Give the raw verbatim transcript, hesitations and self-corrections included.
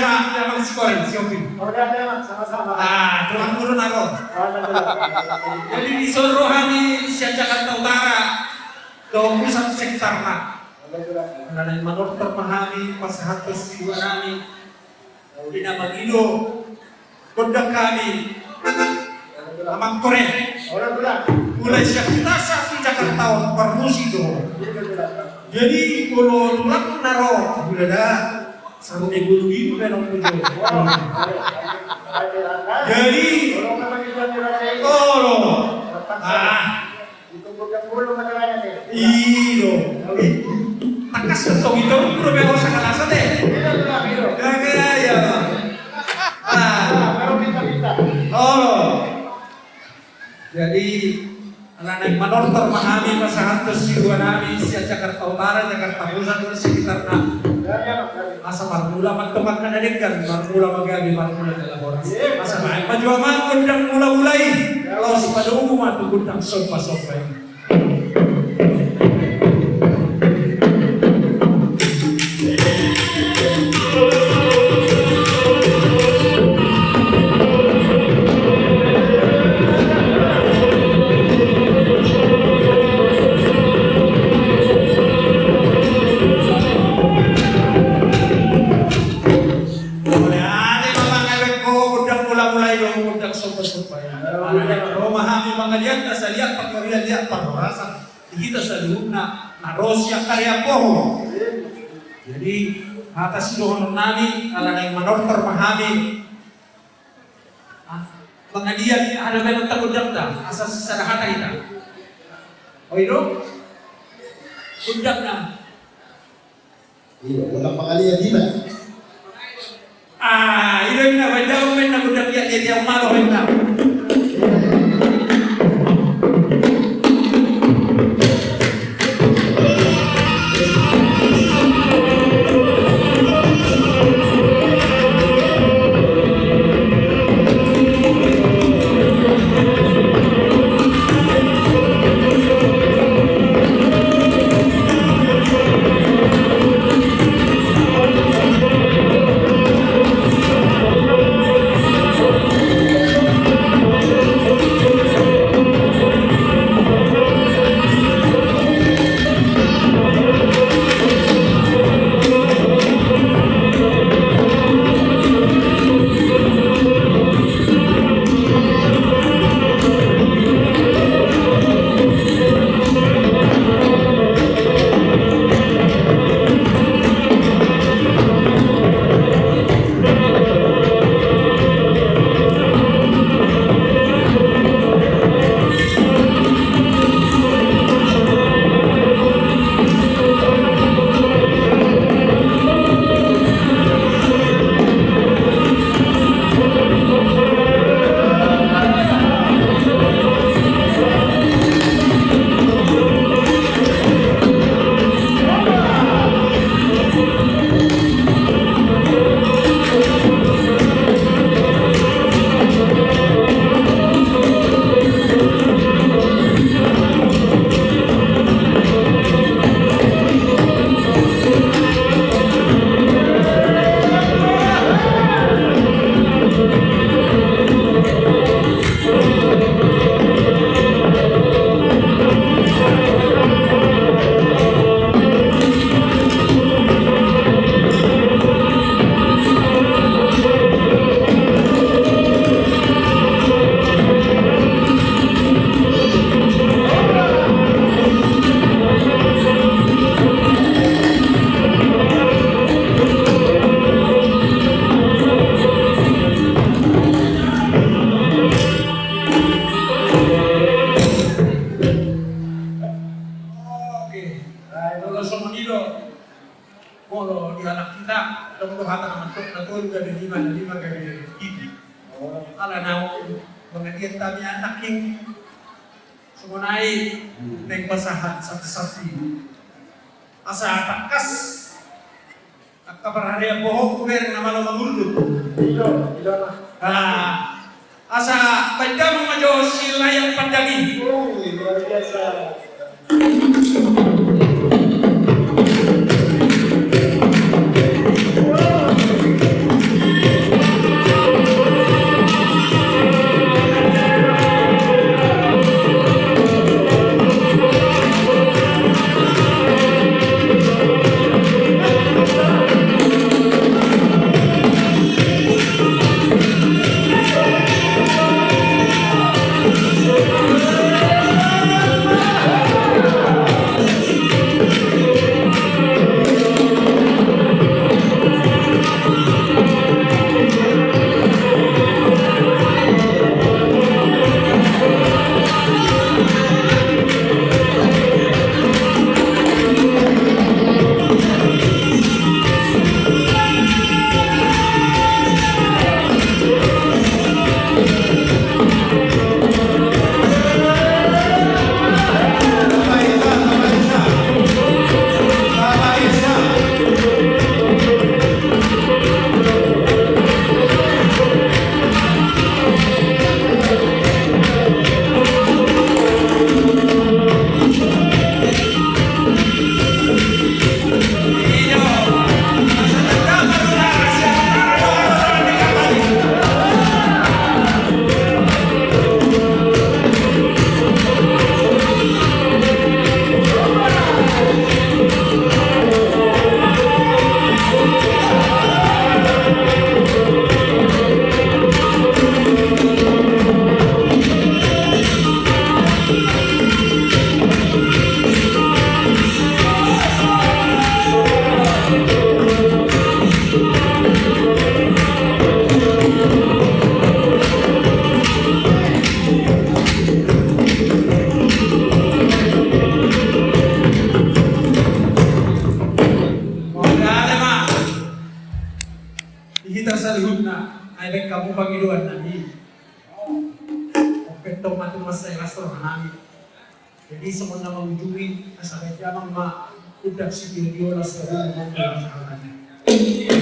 Amang Sikoreng, si Opi. Oke, oke, Amang, sama-sama. Ah, tulang guru naro. Alhamdulillah. Jadi dison roha ni sian Jakarta Utara, dohot pusat sekitarna. Alhamdulillah. Ala naeng manortor ma hami pasahat tu sidohonon nami. Di na mangido gondang hami. Amang Koreng. Alhamdulillah. Mulai sian Hutasa tu Jakarta on parmusik do. Jadi molo tulang na ro, sudah da. Sarune gulu di gulu na pujo. Jadi, olo. Ah. Iyo. Eh, tangkas ketong itu, udah bego sakalasan deh. Gak gaya. Ah. Olo. Jadi, ala naeng manortor ma hami pasahat tu sidohonon nami sian Jakarta Utara, Jakarta Pusat, dohot sekitarna. Asa marmula ma antong angka na denggan, marmula ma gabe, marmula jala horas. Asa baen ma jo amang gondang mula-mula i, laos padomu ma tu gondang somba-somba i. Mauliate ma amang, baen ho gondang mula-mula i dohot gondang somba-somba i. Ala naeng ro ma hami mangaliat na saliat, panggabean, liat parhorasan di hita saluhutna na ro sian Kariapoho. Jadi hata sidohonon nami, ala naeng manortor ma hami. Ah, mangaliat, aha do baen gondangta, asa sada hata hita. Oi do? Gondangna. Iyo, gondang mangaliat hita. Ah, i do inna, baen damang ma inna gondang liat, jadi au malo inna. Oke. Nah, molo songon i do, molo di halak hita, adong do hata na mandok na tolu gabe lima, na lima gabe pitu. Ala naung mangaliat hami anak i, songon i, naeng pasahat santi-santi. Asa tangkas angka parharian bohongku bereng na malo mangurut. Iyo, iyo, nah. Ah, asa baen damang ma jo silayang pandang i. Oh, luar biasa. Di hita saluhutna, ai baen hamu pangidoan nami. Ompet tong ma tu masa i las roha nami. Jadi songon na mangujungi, asa baen damang ma undak sitio-tio las roha nami.